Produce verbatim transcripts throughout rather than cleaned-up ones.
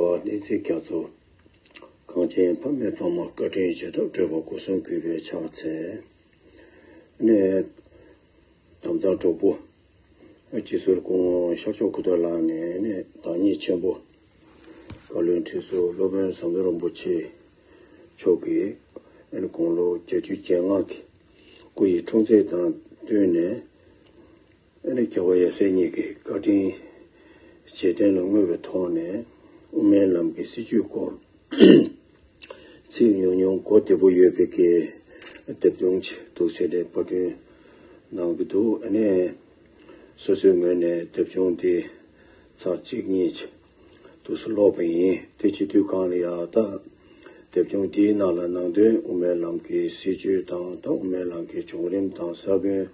བ་གནས་ཚུལ་རྒྱ་མཚོ། གངས་ཅན་ཕ་མའི་ཕ་མ་བཀའ་དྲིན་ཆེ་ཐོབ་སྤྲོས་པ་སྒོ་གསུམ་གུས་པས་ཕྱག་འཚལ། ནས། དམ་གཙང་གྲོགས་པོ། སྤྱི་ཟུར་སྐུ་ངོ་ཤར་ཕྱོགས་གུ་ཐུག་ལགས་ནས་ནས་བདག་ཉིད་ཆེན་པོ། བཀའ་བློན་ཁྲི་ཟུར་སློབ་དཔོན་ཟམ་གདོང་རིན་པོ་ཆེ་མཆོག་གིས་ཨ་དགུང་ལོ་བརྒྱད་ཅུ་གྱ་ལྔ་གི་སྐུ་ཡི་འཁྲུངས་ཚེས་དང་བསྟུན་ནས། ཨ་ནི་རྒྱལ་བ་ཡབ་སྲས་གཉིས་ཀྱི་བཀའ་དྲིན་རྗེས་དྲན་ལ་བསྔོས་པའི་ཐོག་ནས་དབུ་མའི་ལམ་གྱི་སྲིད་བྱུས་སྐོར་ཚིག་ཉུང་ཉུང་གོ་བདེ་པོ་ཡོད་པའི་གི་དེབ་ཆུང་ཅིག་འདུག་ཟེར་ནས་པར་སྐྲུན་གནང་གི་འདུག་ཨ་ནི་སོ་སོའི་ངོས་ནས་དེབ་ཆུང་འདི་ཚར་གཅིག་གཉིས་ཅིག་འདུག་སེ་ཀློག་པ་ཡིན། དེ་བྱེད་དུས་སྒང་ལ་ཡ་ད་དེབ་ཆུང་འདིའི་ནང་ལ་ནང་དོན་དབུ་མའི་ལམ་གྱི་སྲིད་བྱུས་དང་ད་དབུ་མའི་ལམ་གྱི་བྱུང་རིམ་དང་ས་བོན།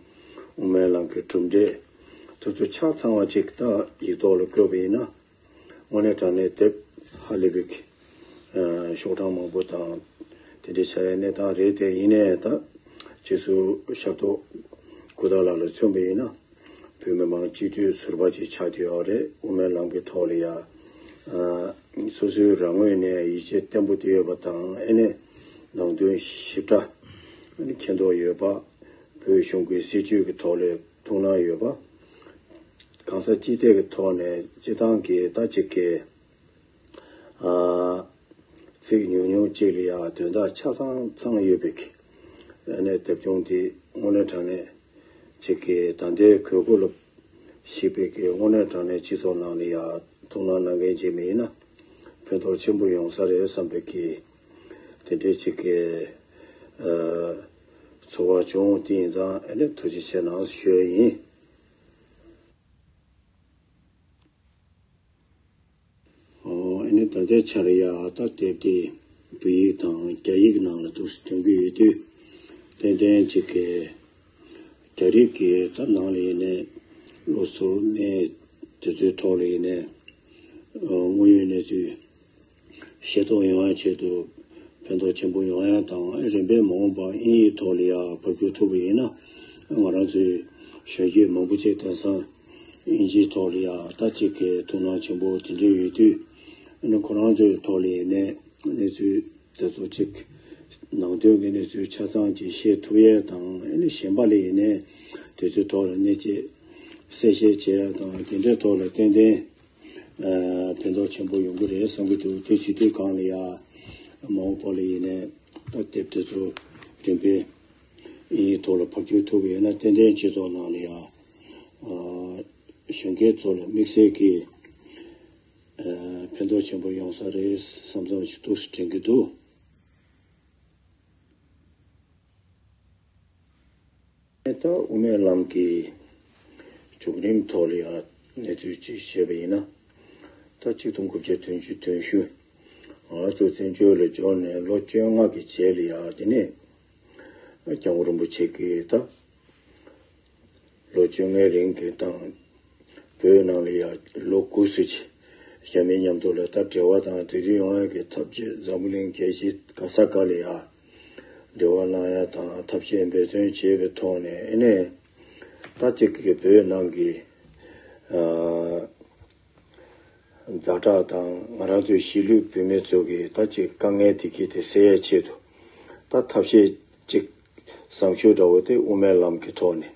དབུ་མའི་ལམ་གྱི་གྲུབ་འབྲས་དེ་ཚོ་ཆ་ཚང་བ་ཅིག་ད་ཡིག་ཐོག་ལ་བཀོད་པ་ཡིན་ན། དངོས་གནས་དྲང་གནས་དེབ་ཧ་ལས་པའི་ཤོག་གྲངས་མང་པོ་དང་དེ་འདྲའི་ཆགས་ཡའི་གནས་སྟངས་རེད། དེ་ཡིན་ནའི་ད་སྤྱི་ཟུར་ཤར་ཏོག་གུ་ཐུག་ལགས་ལ་མཚོན་པ་ཡིན་ན། བོད་མི་མང་སྤྱི་འཐུས་ཟུར་པ་ཅིག་ཆགས་བསྡད་ཡོད་རེད། དབུ་མའི་ལམ་གྱི་ཐོག་ལ་ཡ། ཨ། སོ་སོའི་རང་ངོས་ནས་ཡིད་ཆེས་བརྟན་པོ་བསྡད་ཡོད་པ་དང་ཨེ་ནས་ནང་དོན་ཞིབ་ཕྲ་ཨེ་ནས་མཁྱེན་རྟོགས་ཡོད་པ། བོད་གཞུང་གི་སྲིད་བྱུས་ཀྱི་ཐོག་ལ་ཐུགས་སྣང་ཡོད་པ། གང་ཟག་སྤྱི་སྟེགས་ཀྱི་ཐོག་ནས་སྤྱི་བཏང་གི་ད་ཅིག་གི། ཨ། ཚིག་ཉུང་ཉུང་གཅིག་ལ་ཡང་དོན་དག་ཆ་ཚང་ཚང་ཡོད་པའི་གི་ཨ་ནི་དེབ་ཆུང་འདི་དངོས་གནས་དྲང་གནས་ཅིག་གི་ད་ལྟའི་དགོས་མཁོ་ལ་གཞིགས་པའི་གི་དངོས་གནས་དྲང་གནས་སྤྱི་ཚོགས་ནང་ལ་ཡང་ཐུགས་སྣང་གནང་མཁན་ཅིག་མིན་ན་ཕན་ཐོགས་ཆེན་པོ་ཡོང་ས་རེད་བསམ་པའི་གི་དེ་འདྲའི་ཅིག་གི་ཨ། ཚོར་བ་བྱུང་། དེ་ཡིན་ཙང་ཨ་ནི་ཐུགས་རྗེ་ཆེ་གནང་ཞུ་ཡས་ཡིན། ཨོ། ཨ་ནི་ད་ལྟའི་ཆར་ཡ་ད་དེབ་དེ་བོད་ཡིག་དང་རྒྱ་ཡིག་ནང་ལ་འདུག་སེ་ཐོན་གྱི་ཡོད་དུས། ཏན་ཏན་ཅིག་གི་རྒྱ་རིགས་ཀྱི་ད་ནང་ལ་ཡིན་ནའི་བློ་གཟུ་བོ་མེད་དེ་ཚོའི་ཐོག་ལ་ཡིན་ནའི་ཨོ། དངོས་ཡོད་གནས་ཚུལ་ཤེས་རྟོགས་ཡོང་ཡ་ཆེད་དུ་ཕན་ཐོགས་ཆེན་པོ་ཡོང་ཡ་དང་། ཨེ། རིམ་པས་མ་འོངས་པ་དབྱིན་ཡིག་ཐོག་ལ་ཡ་ཕབ་སྒྱུར་ཐུབ་པ་ཡིན་ན་ང་རང་ཚོའི་གཞོན་སྐྱེས་མང་པོ་ཅིག་དེང་སང་དབྱིན་ཇིའི་ཐོག་ལ་ཡ་ད་ཅིག་གི་ཐུགས་སྣང་ཆེན་པོ་དེ་འདྲ་ཡོད་དུས། ཨ་ནི་ཁོ་རང་ཚོའི་ཐོག་ལ་ཡིན་ནའི་གནས་ཚུལ་དེ་ཚོ་ཅིག་ནང་དོན་གྱི་གནས་ཚུལ་ཆ་ཚང་ཅིག་ཤེས་ཐུབ་ཡས་དང་། ཨ་ནི་གཞན་པ་ལ་ཡིན་ནའི་དེ་ཚོའི་ཐོག་ལ་གནས་ཚུལ་གསལ་བཤད་བྱེད་ཡས་དང་དེ་འདྲའི་ཐོག་ལ་ཏན་ཏན་ཨ། ཕན་ཐོགས་ཆེན་པོ་ཡོང་གི་རེད་བསམ་གྱི་འདུག་དེ་བྱེད་དུས་སྒང་ལ་ཡ་མ་འོངས་པ་ལ་ཡིན་ནའི་ད་དེབ་དེ་ཚོ་རིམ་པས་དབྱིན་ཡིག་ཐོག་ལ་ཕབ་སྒྱུར་ཐུབ་པ་ཡིན་ན་ཏན་ཏན་སྤྱི་ཚོགས་ནང་ལ་ཡ་ཨ། གཞོན་སྐྱེས་ཚོ་ལ་དམིགས་བསལ་གྱི་ཨ། ཕན་ཐོགས་ཆེན་པོ་ཡོང་ས་རེད་བསམ་བསམ་ཞིག་འདུག་སེ་དྲན་གྱི་འདུག་ད་དབུ་མའི་ལམ་གྱི་བྱུང་རིམ་ཐོག་ལ་ཡང་གནས་ཚུལ་ཅིག་བཤད་པ་ཡིན་ན། ད་ཆིག་སྟོང་དགུ་བརྒྱ་བདུན་ཅུ་དོན་གཞུག་ང་ཚོ་བཙན་བྱོལ་ལ་འབྱོར་ནས་ལོ་བཅོ་ལྔ་གི་རྗེས་ལ་ཡང་དེ་ནས་སྐྱབས་མགོན་རིན་པོ་ཆེ་གིས་ད་ལོ་བཅོ་ལྔའི་རིང་གི་དང་བོད་ནང་ལ་ཡང་ལོ་དགུ་ཙམ་ཅིག་གཞན་མི་མཉམ་དུ་ལ་ད་འབྲེལ་བ་དང་འབྲེལ་མཐུད་ཡོང་ཡ་གི་ཐབས་ཤེས། འཛམ་བུ་གླིང་རྒྱལ་སྤྱི་ག་ས་ག་ལ་ཡང་འབྲེལ་བ་གནང་ཡ་དང་ཐབས་ཤེས་འབད་བརྩོན་བྱས་པའི་ཐོག་ནས། ཨེ་ནས་ད་ཅིག་གི་བོད་ནང་གི་ཨ་ཛ་དྲག་དང་ང་རང་ཚོའི་གཞིས་ལུས་བོད་མི་ཚོ་གི་ད་ཅིག་དཀའ་ངལ་དེ་གི་དེ་སེལ་ཡ་ཆེད་དུ་ད་ཐབས་ཤེས་ཅིག་བཟང་ཤོས་འདྲ་བོ་དེ་དབུ་མའི་ལམ་གྱི་ཐོག་ནས་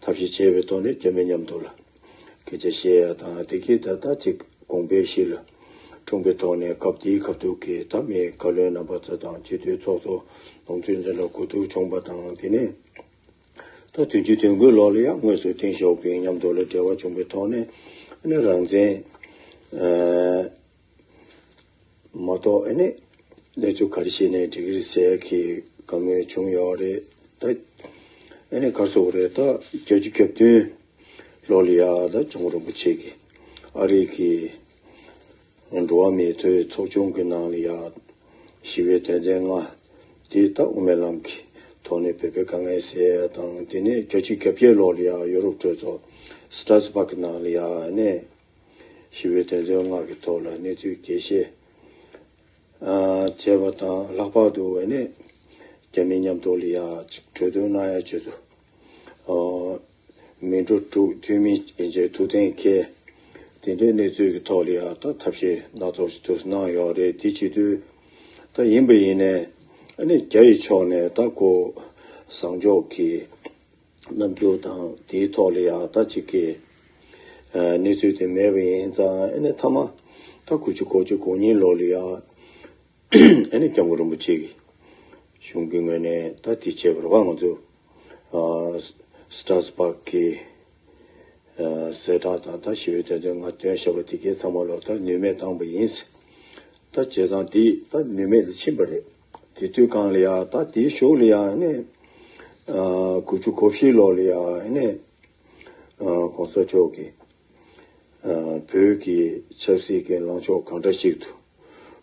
ཐབས་ཤེས་བྱས་པའི་ཐོག་ནས་རྒྱ་མི་མཉམ་དུ་ལ་སྐད་ཆ་བཤད་ཡ་དང་། དེ་གི་ད་ད་ཅིག་དགོངས་པའི་གཞི་ལ་འཁྲུངས་པའི་ཐོག་ནས་སྐབས་དེའི་སྐབས་དུས་ཀྱི་ད་མི་བཀའ་བློན་རྣམ་པ་ཚོ་དང་སྤྱི་འཐུས་ཚོགས་གཙོ་ལུང་ཚན་འདི་ལ་གོ་བསྡུར་བྱུང་བ་དང་། དེ་ནས་ད་བདུན་ཅུ་དོན་དགུའི་ལོ་ལ་ཡང་དངོས་སུ་ཏེང་ཞའོ་ཕིང་མཉམ་དུ་ལ་འབྲེལ་བ་བྱུང་བའི་ཐོག་ནས། ཨ་ནི་རང་བཙན་ཨ་མ་གཏོགས་ཨ་ནི་གནས་ཚུལ་ག་རེ་བཤད་ནའི་འགྲིག་གི་རེད་ཟེར་གྱི་བཀའ་མོལ་བྱུང་ཡོད་རེད། ད་ཨ་ནི་ག་རེ་ཟེར་དགོས་རེད། ད་བརྒྱད་ཅུ་གྱ་བདུན་ལོ་ལ་ཡ་ད་སྐྱབས་མགོན་རིན་པོ་ཆེ་གིས་ཨ་རི་གི་འགྲོ་བ་མིའི་ཐོབ་ཐང་ཚོགས་ཆུང་གི་ནང་ལ་ཡ་ཞི་བའི་དོན་ཚན་ལྔ་དེ་ད་དབུ་མའི་ལམ་གྱི་ཐོག་ནས་བོད་པའི་དཀའ་ངལ་སེལ་ཡ་དང་། དེ་ནས་བརྒྱད་ཅུ་གྱ་བརྒྱད་ལོ་ལ་ཡ་ཡོ་རོབ་གྲོས་ཚོགས་སི་ཏྲ་སི་བྷག་གི་ནང་ལ་ཡ་ནས་ཞི་བའི་དོན་ཚན་ལྔ་གི་ཐོག་ལ་གནས་ཚུལ་རྒྱས་བཤད་ཨ་བྱས་པ་དང་། ལྷག་པར་དུ་ཨ་ནི་རྒྱ་མི་མཉམ་དུ་ལ་ཡ་ཅིག་གྲོས་བསྡུར་གནང་ཡ་ཆེད་དུ་ཨ་མི་འགྲོ་དྲུག་འཐུས་མི་ཡན་ཆད་ཐུགས་གཏན་འཁེལ། དེ་འདྲའི་གནས་ཚུལ་གྱི་ཐོག་ལ་ཡང་ད་ཐབས་ཤེས་སྣ་ཚོགས་ཤིག་ཏུ་གནང་ཡོད་རེད། དེ་བྱེད་དུས་ད་ཡིན་པ་ཡིན་ནའི་ཨ་ནི་རྒྱ་ཡི་ཕྱོགས་ནས་ད་ཁོ་བཟང་ཕྱོགས་ཀྱི་རྣམ་འགྱུར་དང་དེའི་ཐོག་ལ་ཡང་ད་ཅིག་གི་གནས་ཚུལ་དེ་མེད་པ་ཡིན་ཙང་། ཨ་ནི་མཐའ་མ་ད་དགུ་བཅུ་གོ་གཅིག་གོ་གཉིས་ལོ་ལ་ཡང་ཨ་ནི་སྐྱབས་མགོན་རིན་པོ་ཆེ་གི་གཞུང་གི་ངོས་ནས་ད་དེ་བྱས་པ་རེད་བ། ང་ཚོ་ཨ་སི་ཊ་སི་པག་གི་ཨ་གསལ་བསྒྲགས་དང་ད་ཞི་བའི་དོན་ཚན་ལྔ་བཏོན་བཞག་པ་དེ་གའི་ཚང་མ་ལོ་ད་ནུས་མེད་བཏང་པ་ཡིན། ད་བྱས་ཙང་དེ་ད་ནུས་མེད་དུ་ཕྱིན་པ་རེད། དེ་དུས་གང་ལ་ཡང་ད་དེའི་གཞུག་ལ་ཡང་ནས་ཨ་དགུ་བཅུ་གོ་བཞི་ལོ་ལ་ཡང་ནས་ཨ་གོང་ས་མཆོག་གིས་ཨ་བོད་ཀྱི་ཆབ་སྲིད་ཀྱི་ལངས་ཕྱོགས་གང་འདྲ་ཞིག་ཏུ་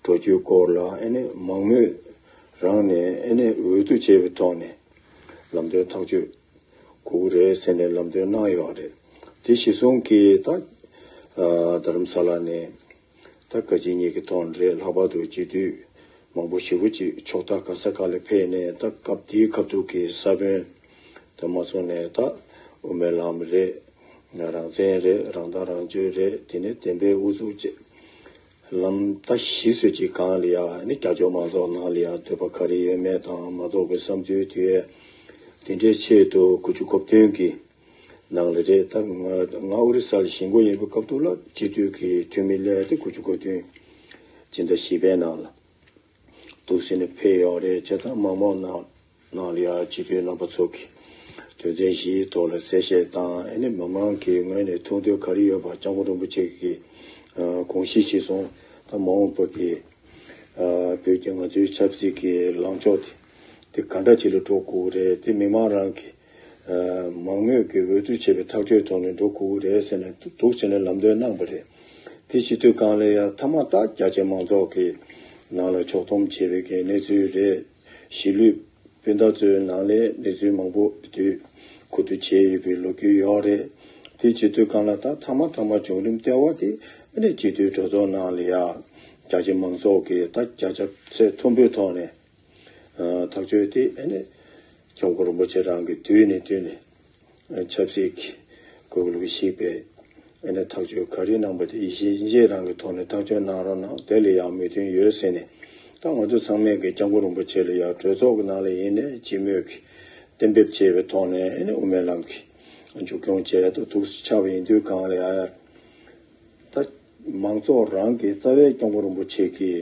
འགྲོ་རྒྱུའི་སྐོར་ལ་ཨ་ནི་མང་མོས་རང་ནས་ཨ་ནི་འོས་བསྡུ་བྱས་པའི་ཐོག་ནས་ལམ་སྟོན་ཐག་གཅོད་དགོས་ཀྱི་རེད་ཟེར་ནས་ལམ་སྟོན་གནང་ཡོད་རེད། དེ་གཞིར་བཟུང་གིས་ད་ཨ་རྡ་རམ་ས་ལ་ནས་ད་བཀའ་སྤྱི་གཉིས་ཀྱི་ཐོག་འདྲེས་ལྷག་པར་དུ་སྤྱི་འཐུས་མང་པོ་ཞེ་པོ་ཅིག་ཕྱོགས་མཐའ་ག་ས་ག་ལ་ཕེབས་ནས། ད་སྐབས་དེའི་ཁ་ཐུག་གི་ས་བོན་དུ་མ་སོང་ནས་ད་དབུ་མའི་ལམ་རེད། རང་བཙན་རེད། རང་ཐག་རང་གཅོད་རེད། དེ་ནས་བདེན་པའི་ཨུ་ཚུགས་བཅས་ལམ་ད་གཞི་བཟོས་ཀྱི་སྒང་ལ་ཡང་ནི་རྒྱ་ཆེ་མང་ཚོགས་ནང་ལ་ཡང་འདོད་པ་ག་རེ་ཡོད་མེད་དང་། མང་ཚོགས་ཀྱི་བསམ་ཚུལ་དེ་དེ་འདྲའི་ཆེད་དུ་དགུ་བཅུ་གོ་བདུན་གྱི་ནང་ལ་རེད། ད་ང་ང་ཨོ་རི་ས་ལ་གཞིས་འགོ་ཡིན་པའི་སྐབས་དུ་ལ་སྤྱི་འཐུས་ཀྱི་འཐུས་མི་སླེབས་ཏེ་དགུ་བཅུ་གོ་བདུན་སྤྱི་ཟླ་བཞི་པའི་ནང་ལ་འདུག་ཟེར་ནས་ཕེབས་ཡོད་རེད། བྱས་ཙང་མང་མང་ནང་ནང་ལ་ཡང་སྤྱི་འཐུས་རྣམ་པ་ཚོ་གི་དོན་ཚན་བཞིའི་ཐོག་ལ་གསལ་བཤད་དང་། ཨ་ནི་མི་མང་གི་ངོས་ནས་ཐུགས་འདོད་ག་རེ་ཡོད་པ་སྐྱབས་མགོན་རིན་པོ་ཆེ་གི་ཨ་དགོངས་གཞི་གཞིར་བཟུང་ད་མ་འོངས་པ་གི་ཨ་བོད་ཀྱི་ང་ཚོའི་ཆབ་སྲིད་ཀྱི་ལངས་ཕྱོགས་དེ་དེ་ག་འདྲ་ཅིག་ལ་འགྲོ་དགོས་རེད། དེ་མི་མང་རང་གི་ཨ་མང་མོས་ཀྱི་འོས་བསྡུ་བྱས་པའི་ཐག་གཅོད་ཐོག་ནས་འགྲོ་དགོས་རེད་ཟེར་ནས་འདུག་ཟེར་ནས་ལམ་སྟོན་གནང་པ་རེད། དེ་བྱེད་དུས་གང་ལ་ཡང་མཐའ་མ་ད་རྒྱ་ཆེ་མང་ཚོགས་ཀྱི་ནང་ལ་ཕྱོགས་བསྡོམས་བྱས་པའི་གི་གནས་ཚུལ་རེད། གཞིས་ལུས་སྤུན་ཟླ་ཚོའི་ནང་ལས་གནས་ཚུལ་མང་པོ་དུས་གོ་བསྡུར་བྱས་ཡོད་པའི་ལོ་རྒྱུས་ཡོད་རེད། དེ་བྱེད་དུས་གང་ལ་ད་མཐའ་མ་མཐའ་མ་བྱུང་རིམ་ལྟེ་བ་དེ་ཨ་ནི་སྤྱི་འཐུས་གྲོས་ཚོགས་ནང་ལ་ཡང་རྒྱ་ཆེ་མང་ཚོགས་ཀྱི་ད་བརྒྱ་ཆ་ཚད་མཐོན་པོའི་ཐོག་ནས་ཨ་ཐག་གཅོད་དེ་ཨ་ནི་སྐྱབས་མགོན་རིན་པོ་ཆེ་རང་གི་དུས་ནས་དུས་ནས་ཆབ་སྲིད་ཀྱི་དགོས་ལུགས་ཤིག་པས་ཨ་ནི་ཐག་གཅོད་ག་རེ་གནང་པ་དེ་ཡིད་ཆེས་རང་གི་ཐོག་ནས་ཐག་གཅོད་གནང་རོགས་གནང་། དེ་ལ་ཡང་མོས་མཐུན་ཡོད་ཟེར་ནས། ད་ང་ཚོ་ཚང་མས་ཀྱི་སྐྱབས་མགོན་རིན་པོ་ཆེ་ལ་ཡང་གྲོས་ཚོགས་ཀྱི་ནང་ལ་ཡིན་ནའི་སྤྱི་མོས་ཀྱི་གཏན་འབེབས་བྱས་པའི་ཐོག་ནས་ཨ་ནི་དབུ་མའི་ལམ་གྱི་མཇུག་སྐྱོང་བྱས་ཏེ་འདུག་ཆགས་པ་ཡིན་དུས་གང་ལ་ཡང་ད་མང་ཚོགས་རང་གི་རྩ་བའི་སྐྱབས་མགོན་རིན་པོ་ཆེ་གི་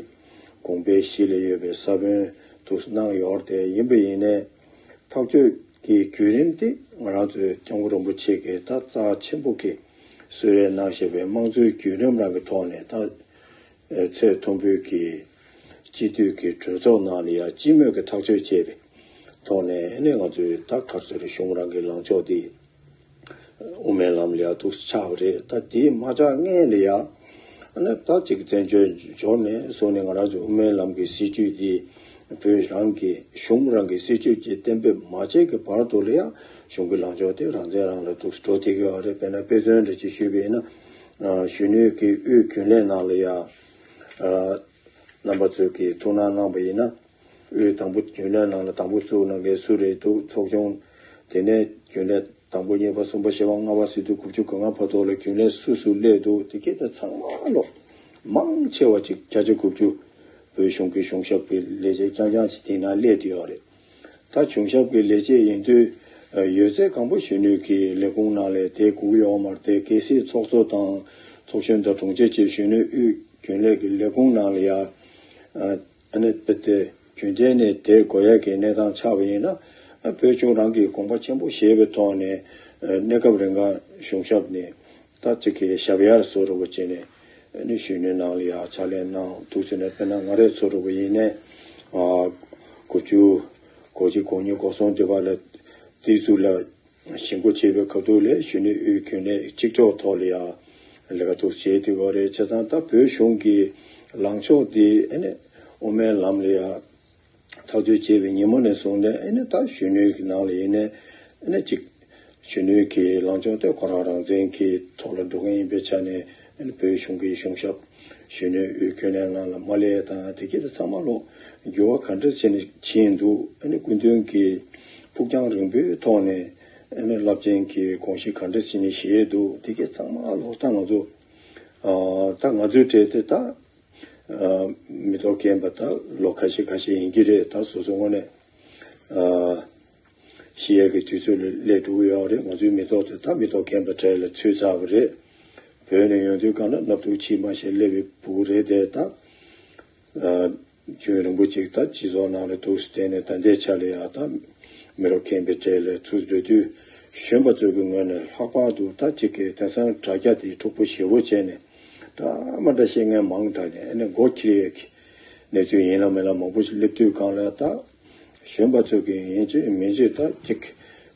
དགོངས་པའི་གཞི་ལ་ཡོད་པའི་ས་བོན་དུ་གནང་ཡོད་དེ། ཡིན་པ་ཡིན་ནའི་ཐག་གཅོད་ཀྱི་བརྒྱུད་རིམ་དེ་ང་རང་ཚོའི་སྐྱབས་མགོན་རིན་པོ་ཆེ་གིས་ད་རྩ་ཆེན་པོ་གི་གསོལ་རས་གནང་བཞག་པའི་དམངས་གཙོའི་བརྒྱུད་རིམ་རང་གི་ཐོག་ནས་ད་ཚད་མཐོན་པོའི་གི་སྤྱི་འཐུས་ཀྱི་གྲོས་ཚོགས་ནང་ལ་ཡང་སྤྱི་མོས་ཀྱི་ཐག་གཅོད་བྱས་པའི་ཐོག་ནས་ནི་ང་ཚོའི་ད་ག་རེ་ཟེར། གཞུང་རང་གི་ལངས་ཕྱོགས་དེ་དབུ་མའི་ལམ་ལ་ཡང་འདུག་ཆགས་པ་རེད། ད་དེ་མ་ཆགས་སྔོན་ལ་ཡང་ཨ་ནི་ད་ཅིག་བཙན་བྱོལ་འབྱོར་ནས་བཟུང་ནས་ང་རང་ཚོའི་དབུ་མའི་ལམ་གྱི་སྲིད་བྱུས་དེ་བོད་རང་གི་གཞུང་རང་གི་སྲིད་བྱུས་ཀྱི་གཏན་འབེབས་མ་བྱས་ཀྱི་བར་དུ་ལ་ཡང་གཞུང་གི་ལངས་ཕྱོགས་དེ་རང་བཙན་རང་ལ་འདུག་འགྲོ་བསྡད་ཀྱི་ཡོད་རེད། དཔེར་ན་དཔེ་མཚོན་འདྲ་ཅིག་ཞུས་པ་ཡིན་ན། ཨ་གཞོན་ནུའི་གི་དབུས་རྒྱུན་ལས་ནང་ལ་ཡང་ཨ་རྣམ་པ་ཚོས་ཀྱི་ཐུགས་སྣང་གནང་པ་ཡིན་ན། དབུས་དང་པོ་རྒྱུན་ལས་ནང་ལ་དང་པོ་བཙུགས་གནང་མཁན་སུ་རེད་འདུག་ཚོགས་ཆུང་། དེ་ནས་རྒྱུན་ལས་དང་པོ་གཉིས་པ་གསུམ་པ་བཞི་པ་ལྔ་པ་ཟེར་དུས་དགུ་བཅུ་གོ་ལྔ་བར་དུ་ལ་རྒྱུན་ལས་སུ་སུ་སླེབས་འདུག་དེ་གས་ད་ཚང་མ་ལོ་མང་ཆེ་བ་ཅིག་བརྒྱ་ཆ་དགུ་བཅུ་བོད་གཞུང་གི་གཞུང་ཞབས་ཀྱི་ལས་བྱེད་རྐྱང་རྐྱང་ཅིག་དེ་ན་སླེབས་བསྡད་ཡོད་རེད། ད་གཞུང་ཞབས་ཀྱི་ལས་བྱེད་ཡིན་དུས་ཡོད་ཚད་གང་པོ་གཞོན་ནུའི་གི་ལས་ཁུངས་ནང་ལ་བསྡད་དགོས་ཀྱི་ཡོད་མ་རེད། དེ་གལ་སྲིད་ཚོགས་གཙོ་དང་ཚོགས་གཞོན་དང་དྲུང་ཆེ་བཅས་གཞོན་ནུ་དབུས་རྒྱུན་ལས་ཀྱི་ལས་ཁུངས་ནང་ལ་ཡ་ཨ་ནི་དཔེ་དེ་རྒྱུན་གཏན་ནས་བསྡད་དགོས་ཡ་གི་གནས་སྟངས་ཆགས་པ་ཡིན་ན། ཨ་བོད་གཞུང་རང་གིས་དགོངས་པ་ཆེན་པོ་བཞེས་པའི་ཐོག་ནས་ཨ་གནས་སྐབས་རིང་ག་གཞུང་ཞབས་ནས་ད་ཅིག་གི་ཞབས་ཡར་བཟོ་འདྲ་པོ་བྱས་ནས་ཨ་ནི་གཞོན་ནུའི་ནང་ལ་ཡ་ཕྱག་ལས་གནང་འདུག་ཟེར་ནས། དཔེར་ན་ང་རའི་ཚོ་འདྲ་པོ་ཡིན་ནའི་ཨ་དགུ་བཅུ་གོ་གཅིག་གོ་གཉིས་གོ་གསུམ་དེ་བར་ལ་དེའི་ཚུལ་ལ་གཞིས་འགོ་བྱས་པའི་སྐབས་དུས་ལས་གཞོན་ནུའི་དབུས་རྒྱུན་ལས་གཅིག་ལྕོགས་ཐོག་ལ་ཡང་ལས་ཀ་འདུག་བྱས་ཏེ་ཡོད་རེད། བྱས་ཙང་ད་བོད་གཞུང་གི་ལངས་ཕྱོགས་འདི་ཨ་ནི་དབུ་མའི་ལམ་ལ་ཡང་ཐག་གཅོད་བྱས་པའི་ཉིན་མོ་ནས་བཟུང་ནས་ཨ་ནི་ད་གཞོན་ནུའི་གི་ནང་ལ་ཡིན་ནའི་ཨ་ནི་གཅིག་གཞོན་ནུའི་གི་ལངས་ཕྱོགས་དེ་ཁོ་རང་རང་བཙན་གྱི་ཐོག་ལ་འགྲོ་མཁན་ཡིན་པའི་ཆ་ནས། ཨ་ནི་བོད་གཞུང་གི་གཞུང་ཞབས་གཞོན་ནུའི་དབུས་རྒྱུན་ལས་ནང་ལ་མ་སླེབས་དང་། དེ་གས་དེ་ཚང་མ་ལོ་འགྱུར་བ་ག་འདྲ་བྱས་ནས་ཕྱིན་འདུག་ཨ་ནི་སྐུ་མདུན་གྱིས་ཕུགས་རྒྱང་རིང་པོའི་ཐོག་ནས་ཨ་ནི་རླབས་ཆེན་གྱི་དགོངས་གཞི་ག་འདྲ་བྱས་ནས་བཞེས་འདུག་དེ་གས་ཚང་མ་ལོ་ད་ང་ཚོ་ ཨ་ད་ང་ཚོའི་གྲས་དེ་ད་ཨ་མི་ཐོག་རྒན་པ་ད་ལོ་ཁ་ཤས་ཁ་ཤས་ཡིན་གྱི་རེད། ད་སོ་སོ་དངོས་གནས་ཨ་ཤི་ཡས་ཀྱི་དུས་ཚོད་ལ་སླེབས་འགྲོ་གི་ཡོད་རེད། ང་ཚོའི་མི་ཐོག་དེ་ད་མི་ཐོག་རྒན་པ་གྲས་ལ་ཚུད་ཚར་བ་རེད། བོད་ནས་ཡོང་དུས་སྒང་ལ་སྣབས་ཐུག་ཕྱིས་མ་ཞེས་སླེབས་པའི་བུ་རེད་དེ། ད་ཨ་རྒྱུན་རིང་པོ་ཅིག་ད་སྤྱི་ཚོགས་ནང་ལ་འདུག་སེ་བསྡད་ནས། ད་ལྟའི་ཆ་ལ་ཡང་ད་མི་རབས་རྒན་པའི་གྲས་ལ་ཚུར་འཛུལ་དུས། གཞོན་པ་ཚོ་གི་ངོས་ནས་ལྷག་པར་དུ་ད་ཅིག་གི་དེང་སང་དྲ་རྒྱ་དེ་འཁྲུག་པོ་ཞེ་པོ་བྱས་ནས། ད་མ་འདྲ་བཤད་མཁན་མང་དྲགས་ནས་ཨ་ནི་མགོ་འཁྱེར་ཡས་ཀྱི་གནས་ཚུལ་ཡིན་ལ་མིན་ལ་མང་པོ་ཞིག་སླེབས་དུས་སྒང་ལ། ད་གཞོན་པ་ཚོ་གི་ཡིན་གཅིག་མིན་གཅིག་ད་ཅིག་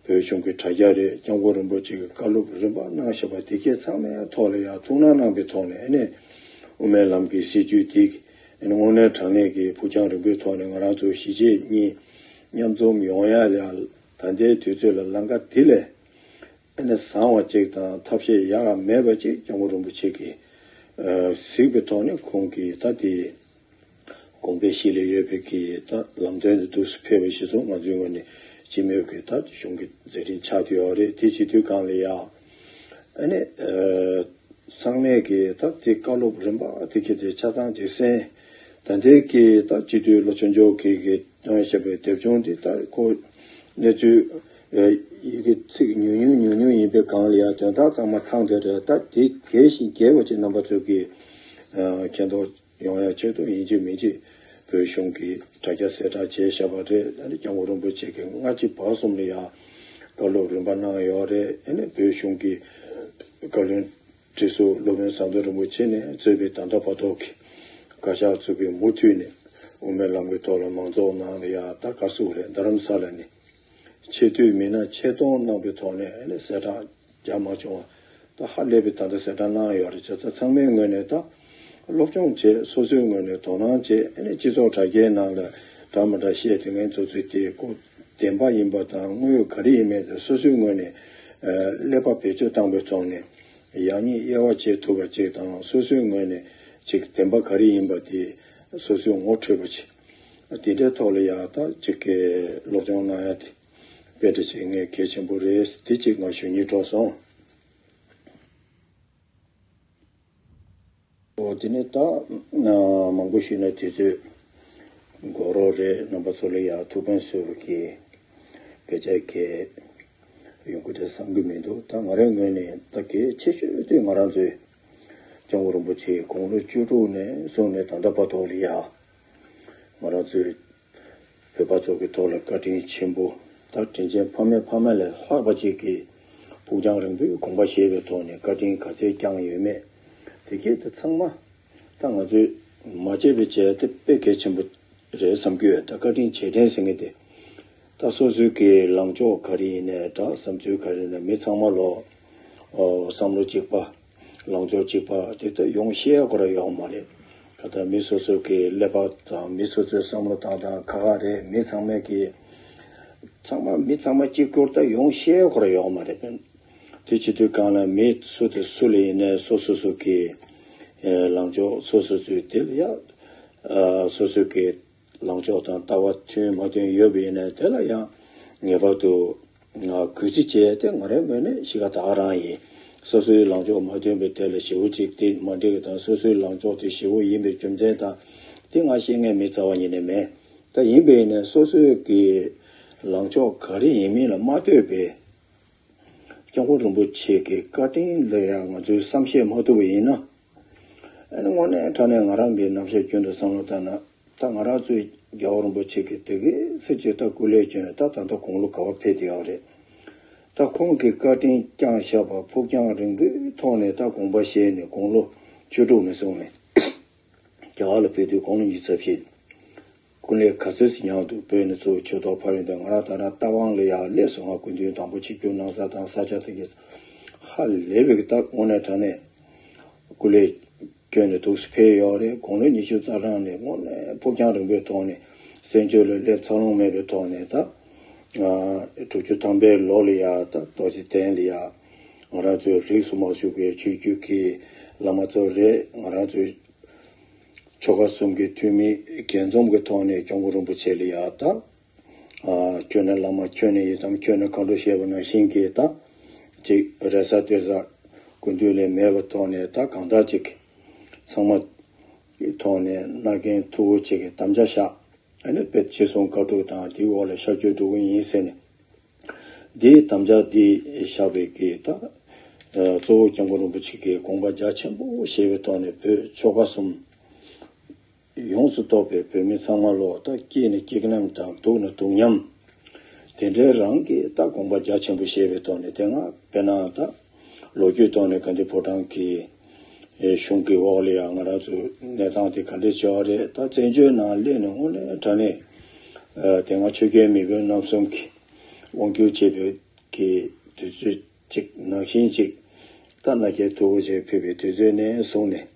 བོད་གཞུང་གི་དྲ་རྒྱ་རེད། སྐྱབས་མགོན་རིན་པོ་ཆེ་གི་བཀའ་སློབ་རིམ་པ་གནང་བཞག་པ་དེ་གས་ཚང་མའི་ཐོག་ལ་ཡང་ཐུགས་སྣང་གནང་པའི་ཐོག་ནས། ཨ་ནི་དབུ་མའི་ལམ་གྱི་སྲིད་བྱུས་དེ་ཨ་ནི་དངོས་གནས་དྲང་གནས་ཀྱི་ཕུགས་རྒྱང་རིང་པོའི་ཐོག་ནས་ང་རང་ཚོ་གཞིས་བྱེས་གཉིས་མཉམ་འཛོམས་ཡོང་ཡ་ལ་ད་ལྟའི་དུས་ཚོད་ལ་ལམ་ཁ་དེ་ལས་ཨ་ནི་བཟང་བ་ཅིག་དང་ཐབས་ཤེས་ཡག་མེད་པ་ཅིག་སྐྱབས་མགོན་རིན་པོ་ཆེ་གིས་ཨ་གཟིགས་པའི་ཐོག་ནས། ཁོང་གིས་ད་དེ་དགོངས་པའི་གཞི་ལ་ཡོད་པའི་གི་ད་ལམ་སྟོན་དེ་འདུག་སེ་ཕེབས་པ་ཞིག་སོང་། ང་ཚོའི་ངོས་ནས་སྤྱི་མོས་ཀྱི་ད་གཞུང་གི་མཛད་འཕྲིན་ཆགས་བསྡད་ཡོད་རེད། དེ་བྱེད་དུས་སྒང་ལ་ཡང་ཨ་ནི་ཨ་ཚང་མས་ཀྱི་ད་དེ་བཀའ་སློབ་རིམ་པ་དེ་གི་དེ་ཆ་ཚང་ཅིག་གསན། ད་ལྟའི་གི་ད་སྤྱི་འཐུས་ལོ་ཆུང་ཆུང་གི་གི་བཏོན་བཞག་པའི་དེབ་ཆུང་འདི། ད་ཁོ་གནས་ཚུལ་ཨ་ཡི་གེ་ཚིག་ཉུང་ཉུང་ཉུང་ཉུང་ཡིན་པའི་སྒང་ལ་ཡང་དོན་དག་ཚང་མ་ཚང་བསྡད་རེད། ད་དེ་རྒྱས་ཤིང་རྒྱས་པ་ཅིག་རྣམ་པ་ཚོ་གིས་ཨ་མཁྱེན་རྟོགས་ཡོང་ཡ་ཆེད་དུ་ཡིན་གཅིག་མིན་གཅིག་བོད་གཞུང་གི་དྲ་རྒྱ་གསལ་བསྒྲགས་བྱས་བཞག་པ་རེད། ཨ་ནི་སྐྱབས་མགོན་རིན་པོ་ཆེ་གིས་སྔ་ཕྱི་བར་གསུམ་ལ་ཡང་བཀའ་སློབ་རིམ་པ་གནང་ཡོད་རེད། ཨ་ནི་བོད་གཞུང་གི་བཀའ་བློན་ཁྲི་ཟུར་སློབ་དཔོན་ཟམ་གདོང་རིན་པོ་ཆེ་ནས་གཙོས་པའི་ད་ལྟ་བར་དུ་གི་བཀའ་ཤག་ཚོ་གིས་མུ་མཐུད་ནས་དབུ་མའི་ལམ་གྱི་ཐོག་ལ་མང་ཚོགས་ནང་ལ་ཡང་ད་ག་ཟེར་དགོས་རེད། རྡ་རམ་ས་ལ་ནས་ཆེ་བསྟོད་མི་སྣ་ཆེད་གཏོང་གནང་པའི་ཐོག་ནས་ཨ་ནི་གསལ་བསྒྲགས་རྒྱ་མ་བྱུང་བ། ད་ཧ་ལས་པའི་ད་ལྟ་གསལ་བསྒྲགས་གནང་ཡོད་རེད། བྱས་ཙང་ཚང་མའི་ངོས་ནས་ད་སློབ་སྦྱོང་བྱས། སོ་སོའི་ངོས་ནས་དོ་སྣང་བྱས། ཨ་ནི་སྤྱི་ཚོགས་དྲ་རྒྱའི་ནང་ལ་འདྲ་མི་འདྲ་བཤད་དེ་ངན་ཚོ་ཚོས་དེ་ཁོ་བདེན་པ་ཡིན་པ་དང་དངོས་ཡོད་ག་རེ་ཡིན་མིན་དེ་སོ་སོའི་ངོས་ནས་ཨ་ཀླད་པ་བེད་སྤྱོད་བཏང་པའི་ཐོག་ནས་ཡག་ཉེས་དབྱེ་བ་འབྱེད་ཐུབ་པ་ཅིག་དང་། སོ་སོའི་ངོས་ནས་ཅིག་བདེན་པ་ག་རེ་ཡིན་པ་དེ་སོ་སོས་ངོ་འཕྲོད་པ་ཅིག། དེ་འདྲའི་ཐོག་ལ་ཡག་ད་ཅིག་གི་སློབ་སྦྱོང་གནང་ཡ་དེ་དཔེ་འདྲ་ཅིག་ངས་གལ་ཆེན་པོ་རེད། དེ་ཅིག་ང་ཞུ་སྙིང་བྲོ་སོང་། འོ་དེ་ནས་ད་མང་པོ་ཞུས་ན་དུས་ཚོད་འགོར་རོགས་རེད། རྣམ་པ་ཚོ་ལ་ཡང་ཐུགས་ཕན་གསོས་པ་གི་སྐད་ཆ་གལ་ཡོང་གི་རེད་བསམ་གི་མི་འདུག། ད་ང་རའི་ངོས་ནས་ད་གལ་ཆེ་ཤོས་དེ་ང་རང་ཚོའི་སྐྱབས་མགོན་རིན་པོ་ཆེ་དགུང་ལོ་བཅུ་དྲུག་ནས་བཟུང་ནས་ད་ལྟ་བར་དུ་ལ་ཡང་ང་རང་ཚོའི་བོད་པ་ཚོ་གི་ཐོག་ལ་བཀའ་དྲིན་ཆེན་པོ། ད་དྲིན་ཆེན་ཕ་མའི་ཕ་མ་ལས་ལྷག་པ་ཅིག་གི་ཕུགས་རྒྱང་རིང་པོའི་དགོངས་པ་བཞེས་པའི་ཐོག་ནས་བཀའ་དྲིན་ག་ཚད་བསྐྱངས་ཡོད་མེད་དེ་གས་དེ་ཚང་མ་ད་ང་ཚོས་མ་བརྗེད་པའི་བྱས་དེ་དཔེ་གལ་ཆེན་པོ་རེད་བསམ་གྱི་ཡོད། ད་བཀའ་དྲིན་རྗེས་དྲན་ཟེར་མཁན་དེ་ད་སོ་སོའི་གི་ལངས་ཕྱོགས་ག་རེ་ཡིན་ནའི་འདྲ། བསམ་ཚུལ་ག་རེ་ཡིན་ནའི་མི་ཚང་མ་ལོ་བསམ་བློ་གཅིག་པ། ལངས་ཕྱོགས་གཅིག་པ་དེ་ལྟར་ཡོང་ཤེས་ཁོ་རང་ཡོད་མ་རེད། ད་ལྟ་མི་སོ་སོ་གི་ཀླད་པ་དང་མི་སོ་སོའི་བསམ་བློ་བཏང་སྟངས་ཁག་ཁག་རེད། མི་ཚང་མས་ཀྱི་ཚང་མ་མི་ཚང་མ་གཅིག་གྱུར་ད་ཡོང་ཤེས་ཁོ་རང་ཡོད་མ་རེད། དེ་བྱེད་དུས་སྒང་ལ་མི་སུ་དང་སུ་ལ་ཡིན་ནའི་སོ་སོ་སོ་གི་ལངས་ཕྱོགས་སོ་སོ་སོའི་དེ་ལ་ཡ་སོ་སོ་གི་ལངས་ཕྱོགས་དང་ལྟ་བ་མཐུན་མ་མཐུན་ཡོད་པ་ཡིན་ན་དེ་ལ་ཡང་ངེས་པར་དུ་གུས་བརྩི་བྱས་ཏེ་ང་རའི་ངོས་ནས་གཤིས་ཀ་ད་ག་རང་ཡིན། སོ་སོའི་ལངས་ཕྱོགས་མ་མཐུན་པའི་དེ་ལ་ཞེ་པོ་ཅིག་དེ་མ་འགྲིག་གི་དང་། སོ་སོའི་ལངས་ཕྱོགས་དེ་ཞེ་པོ་ཡིན་པའི་རྒྱུ་མཚན་དང་དེ་ང་བཤད་མཁན་མི་རྩ་བ་ཉིད་ནས་མེད། ད་ཡིན་པས་ན་སོ་སོའི་གི་ལངས་ཕྱོགས་ག་རེ་ཡིན་མིན་ལ་མ་ལྟོས་པའི་སྐྱབས་མགོན་རིན་པོ་ཆེ་གི་བཀའ་དྲིན་ལ་ཡང་ང་ཚོས་བསམ་ཤེས་མ་ཐུབ་པ་ཡིན་ན། ཨ་ནི་དངོས་གནས་དྲང་གནས་ང་རང་གི་རྣམ་གཞག་རྒྱུན་དུ་བསམ་བློ་བཏང་ན། ད་ང་རང་ཚོའི་རྒྱལ་བ་རིན་པོ་ཆེ་གིས་དེ་གའི་ཚེ་གཅིག་ད་སྐུ་ལས་བསྐྱོན། ད་ད་ལྟ་དགུང་ལོ་ག་པར་ཕེབས་བསྡད་ཡོད་རེད། ད་ཁོང་གིས་བཀའ་དྲིན་བསྐྱངས་བཞག་པ་ཕུགས་རྒྱང་རིང་པོའི་ཐོག་ནས་ད་དགོངས་པ་བཞེས་ནས་དགུང་ལོ་བཅུ་དྲུག་ནས་བཟུང་ནས་རྒྱ་གར་ལ་ཕེབས་དུས་དགུང་ལོ་ཉི་ཤུ་རྩ་བཞི། སྐུ་ལས་ག་ཚོད་ཅིག་མྱངས་འདུག། བོད་ནས་ཚུར་ཆོས་ཐོག་ཕེབས་ཡོང་དུས་ང་རང་ད་རང་རྟ་དབང་ལ་ཡར་སླེབས་སོང་། ང་སྐུ་མདུན་དང་པོ་ཆིབས་བསྒྱུར་གནང་ས་དང་ས་ཆ་དེ་གས་ཧ་ལས་པའི་གི་ད་དངོས་གནས་དྲང་གནས་སྐུ་ལས་བསྐྱོན་ནས་འདུག་སེ་ཕེབས་ཡོད་རེད། དགུང་ལོ་ཉི་ཤུ་རྩ་གྲངས་ནས་དངོས་གནས་ཕུགས་རྒྱང་རིང་པོའི་ཐོག་ནས་བཙན་བྱོལ་ལ་སླེབས་འཚར་ལོངས་མེད་པའི་ཐོག་ནས་ད་དྲུག་ཅུ་ཐམ་པའི་ལོ་ལ་ཡར་ད་རྡོ་རྗེ་གདན་ལ་ཡར་ང་རང་ཚོའི་རིས་སུ་མ་ཆད་པའི་ཆོས་བརྒྱུད་ཀྱི་བླ་མ་ཚོ་རེད། ང་རང་ཚོའི་ཆོལ་ཁ་གསུམ་གྱི་འཐུས་མི་རྒྱས་འཛོམས་ཀྱི་ཐོག་ནས་སྐྱབས་མགོན་རིན་པོ་ཆེ་ལ་ཡར་ད་ཨ་ཁྱོད་ནི་བླ་མ་ཁྱོད་ནི་ཡི་དམ་ཁྱོད་ནི་མཁའ་འགྲོ་ཞེས་པ་ནང་བཞིན་གྱི་ད་ཅིག་རེ་ས་ལྟོས་ས་ སྐུ་མདུན་ལས་མེད་པའི་ཐོག་ནས་ད་གང་ལྟར་ཅིག་ཚང་མ་གི་ཐོག་ནས་མནའ་གན་མཐུ་བོ་ཅིག་གི་དམ་བཅའ་བཞག་ཨ་ནི་དཔེ་ཆོས་སྲུང་བཀའ་སྒྲུབ་དང་དེའི་འོག་ལ་ཤར་བསྐྱོད་འགྲོ་གི་ཡིན་ཟེར་ནས། འདིའི་དམ་བཅའ་འདི་བཞག་པའི་གི་ད་གཙོ་བོ་སྐྱབས་མགོན་རིན་པོ་ཆེ་གི་དགོངས་པ་རྒྱ་ཆེན་པོ་བཞེས་པའི་ཐོག་ནས་བོད་ཆོལ་ཁ་གསུམ་ཡོངས་སུ་གཏོགས་པའི་བོད་མི་ཚང་མ་ལོ་ད་སྐྱིད་ན་སྐྱིད་ཉམས་དང་སྡུག་ན་སྡུག་ཉམས། དེ་འདྲའི་རང་གི་ད་དགོངས་པ་རྒྱ་ཆེན་པོ་བཞེས་པའི་ཐོག་ནས་དེ་སྔ་དཔེར་ན་ད་ལོ་རྒྱུས་ཐོག་ནས་དགའ་ལྡན་ཕོ་བྲང་གི་གཞུང་གི་འོག་ལ་ཡང་ང་རང་ཚོ་གནས་སྟངས་དེ་ག་འདྲ་བྱས་པ་རེད། ད་བཙན་བྱོལ་ནང་སླེབས་ནས་དངོས་གནས་དྲང་གནས་དེ་སྔ་ཆོས་རྒྱལ་མེས་དབོན་རྣམ་གསུམ་གྱིས་དབང་བསྒྱུར་བྱས་པའི་གི་དུས་ཚོད་ཅིག་ནང་བཞིན་ཅིག་ད་མནའ་གན་མཐུ་བོ་ཅིག་ཕུལ་བའི་དུས་ཚོད་ནས་བཟུང་ནས།